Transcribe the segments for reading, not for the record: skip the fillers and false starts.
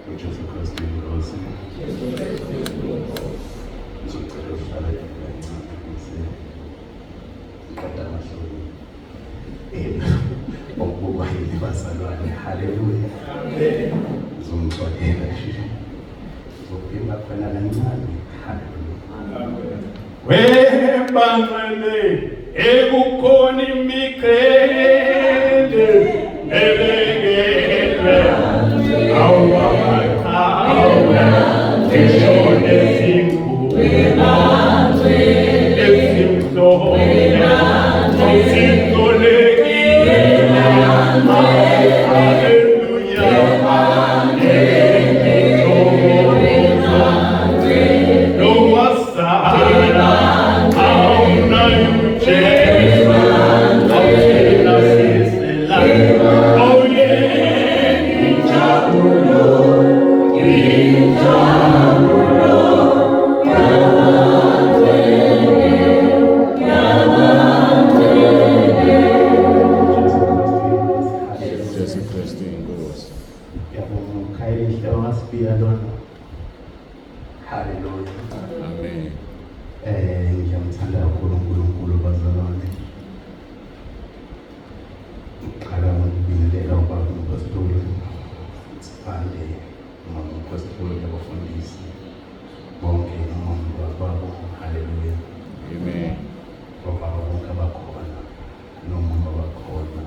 UJesu Kristu inkosi. Ngizocela uhlale kancane ukuze ngiqeda amahloni. Okubukwa yini bazalwane. Haleluya. Ngizongixolela nje. Ngizophimba khona kancane. Haleluya. Webangcwele ekukhona imiqhele ebekelwe awamaqhawe ngisho nezingubo ezimhlophe ezicolekile. Haleluya. Lowasala awunayo uJesu awuthina sisela. Oh yeah, injabulo, injabulo. Jesu Kristu inkosi. Haleluya. Jesu Kristu inkosi. Ngiyabonga ukhaya elihle wasibiya lona. Haleluya. Amen. Ngiyamthanda kakhulu uNkulunkulu bazalwane. Ngiqala ngokubingelela ubaba umpostoli Sibande, umama umpostoli nabafundisi bonke nomama babo. Haleluya. Amen. Obaba bonke abakhona nomama bakhona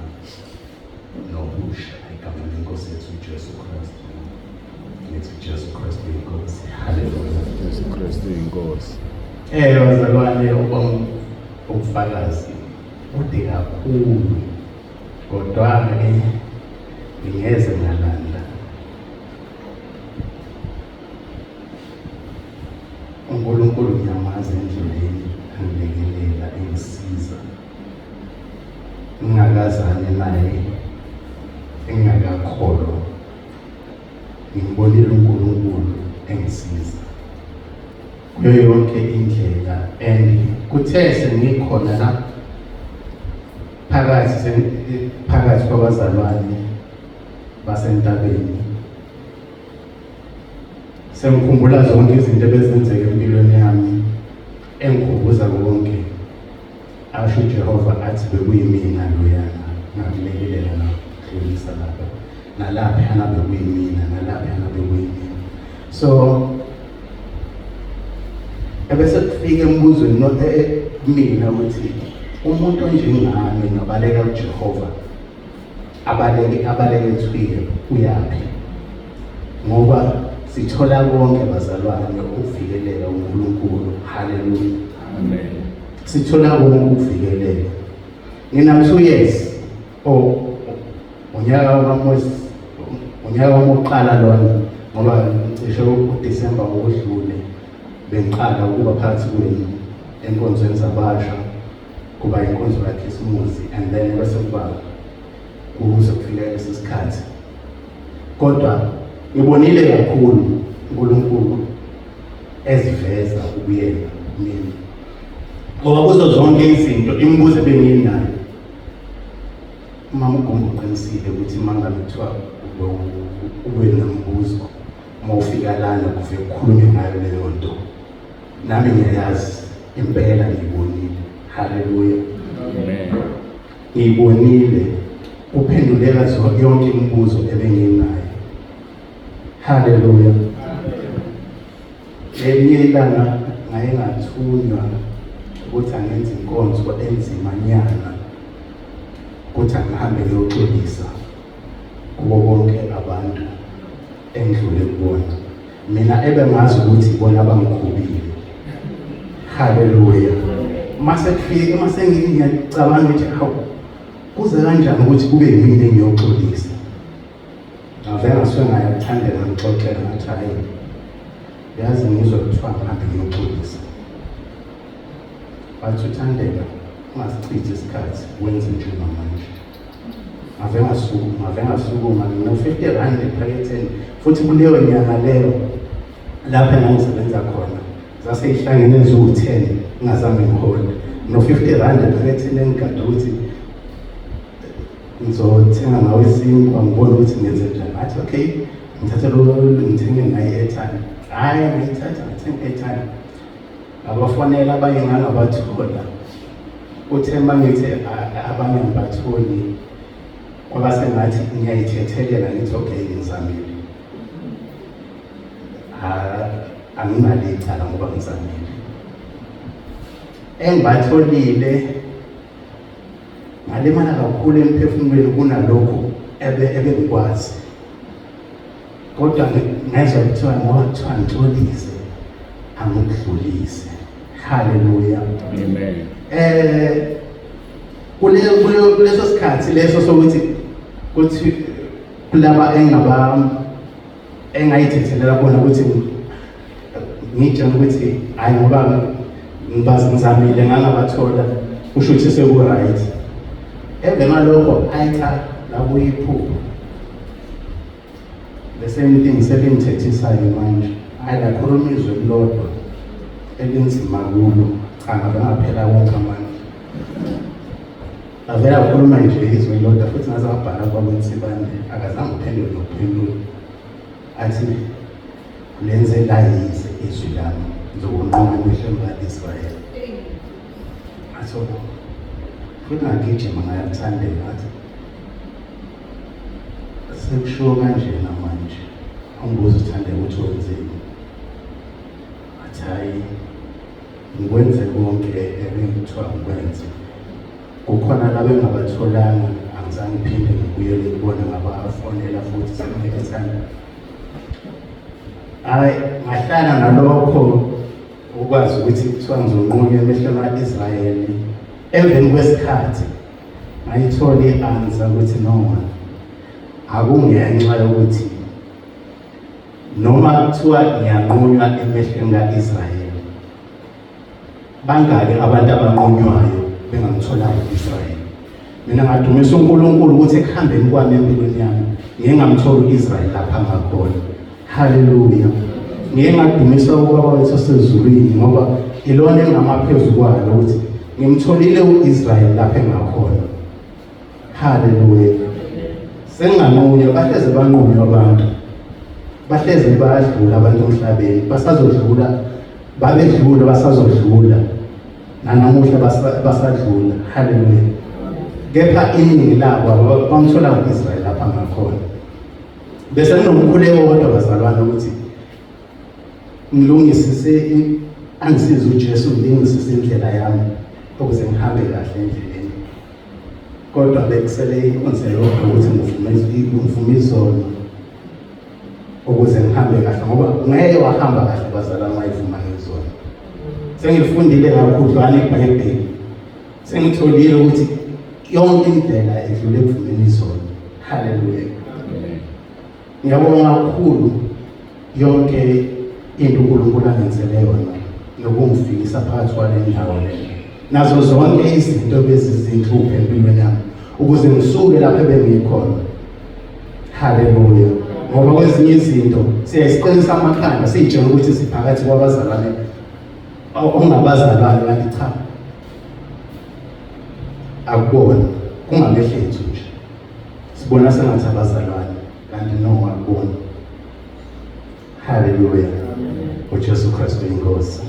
nokusha egameni lenkosi yethu uJesu Kristu. Ngithi Jesu Kristu inkosi. Haleluya. Jesu Kristu inkosi. Bazalwane, ubufakazi bude kakhulu kodwa-ke ngingeze ngalanda. uNkulunkulu ngiyamazi endleleni angilekelela engisiza ngingakazani naye engingakakholwa ngimbonile uNkulunkulu engisiza kuyo yonke indlela and kuthe sengikhona la phakathi phakathi kwabazalwane basentabeni sengikhumbula zonke izinto ebezenzeka empilweni yami engikhumbuza konke asho uJehova athi bekuyimina loyana ngakulekelela ngakudlulisa lapha nalaphana bekuyimina nalaphana bekuyimina. So ebese kufika embuzweni kumina ukuthi umuntu onjengami nobaleka kuJehova abaleke abaleke ethwile uyaphi, ngoba sithola konke bazalwane ukuvikeleka uNkulunkulu. Haleluya. Amen. Sithola konke ukuvikeleka. Ngina 2 years o unyaka kaMoses, unyaka wokuqala lona, ngoba cishe uDecember odlule bengiqala ukuba phakathi kwenu enkonzweni zabasha, kuba inkonzo kaKhisimusi and then bese kuba ukuze kufike lesi sikhathi. Kodwa ngibonile kakhulu uNkulunkulu eziveza ukuyena mina, ngoba kuzo zonke izinto imibuzo ebenginayo umama uGumbo uqinisile ukuthi uma ngabe kuthiwa ube nombuzo uma ufika lana kuve kukhulunywe ngayo leyo nto, nami ngiyayazi impela ngiyibonile. Haleluya. Amen. Ngiyibonile uphenduleka yonke imibuzo ebenginayo. Haleluya. Ngelinye ilanga ngaye ngathunywa ukuthi angenze inkonzo enzima nyana ukuthi angihambe ngiyoxolisa kubo bonke abantu engidlule kubona mina ebengazi ukuthi ibona abangikhubile. Haleluya. Mase kufika mase ngiyacabanga ukuthi hawu kuze kanjani ukuthi kube yimina engiyoxolisa. Ngave ngasuke ngayathandela ngixoxela ngathi hayi yazi ngizwe kuthiwa ngihambe ngiyoxolisa. Bathi uthandeka ungasichithi isikhathi wenze njengamanje. Ngave ngasukuma, ngave ngasukuma ngino-50 rand ephaketheni futhi kuleyo nyanga leyo lapho engangisebenza khona zase ihlangene ziwu-10 ngingazange ngihole no-50 rand ephaketheni engigade ukuthi ngizothenga ngawo isinkwa ngibone ukuthi ngenze njani. Ngathi okay Ngithathe lo ngithenge ngayo i-airtime. Hhayi, ngayithatha ngathenga i-airtime. Ngabafonela abanye ngangabathola. Uthe uma ngithi abanye ngibatholi kwaba sengathi ngiyayithethelela ngithi okay ngizamile. Anginalo icala ngoba ngizamile. Engibatholile ngalimala kakhulu emphefumulweni kunalokhu ebengikwazi. Kodwa ngezwa kuthiwa ngoba kuthiwa ngixolise angikudlulise. Haleluya. Amen. Kule kuleso sikhathi leso sokuthi kuthi kulaba engaba engayithethelela kubona ukuthi ngitshela ukuthi hayi ngoba ngibazi ngizamile ngangabathola kusho ukuthi seku-right. Emva kwalokho hayi cha labuya iphupho. The same thing selingithethisayo manje. Hayi lakhuluma izwi elilodwa elinzima kulo. Cha ngabe ngaphela wonke amandla. Avela akhuluma nje izwi elilodwa futhi ngaze ngabhala kwakwensibande akazange uphendule nokuphendula. Athi lenze layize izwi lami ngizokunquma emehlweni ka-Israyeli. Athi futhi ngagijima ngaya kuthandeka ngathi sekushiwo kanjena manje angibuza uThandeka ukuthi wenzeni. Athi hhayi ngikwenze konke ebengithiwa ngikwenze. Kukhona laba engabatholanga angizange ngiphinde ngibuyele kubona ngabafonela futhi sengine-airtime. Hhayi ngahlala nalokho ukwazi ukuthi kuthiwa ngizonqunywa emehlweni ka-Israyeli. Emveni kwesikhathi ngayithola i-answer ukuthi noma akungenxa yokuthi noma kuthiwa ngiyanqunywa emehlweni ka-Israyeli bangaki abantu abanqunywayo bengamtholanga u-Israyeli. Mina ngadumisa uNkulunkulu ukuthi ekuhambeni kwami empilweni yami ngiye ngamthola u-Israyeli lapha ngakhona. Haleluya. Ngiye ngadumisa ubaba wethu osezulwini ngoba ilona engamaphezu kwalo ukuthi ngimtholile u-Israyeli lapha engakhona. Haleluya. Senginganqunywa, bahleze banqunywa abantu. Bahleze bayadlula abantu emhlabeni, basazodlula, babedlula, basazodlula. Nanamuhla basadlula. Haleluya. Kepha iningi labo bamthola u-Israyeli lapha ngakhona. Bese kunomkhuleko kodwa bazalwane ukuthi ngilungisise angisize uJesu ngilungisise indlela yami ukuze ngihambe kahle endleleni. Kodwa bekusele inkonzo yodwa ukuthi ngivume izono ukuze ngihambe kahle ngoba ngeke wahamba kahle bazalwane wayivuma ngezono. Sengilifundile kakhudlwana iBhayibheli. Sengitholile ukuthi yonke indlela edlule ekuvumeni izono. Haleluya. Ngiyabonga kakhulu yonke into uNkulunkulu angenzele yona nokungifikisa phakathi kwale ndawo le. Nazo zonke izinto bezizinhlupho empilweni yami ukuze ngisuke lapho ebengikhona. Haleluya. Ngoba kwezinye izinto siyasiqinisa amakhanda siyitshela ukuthi siphakathi kwabazalwane ongabazalwane kanti cha akubona kungamehlo ethu nje sibona sengathi abazalwane kanti no akubona. Haleluya. uJesu Kristu inkosi.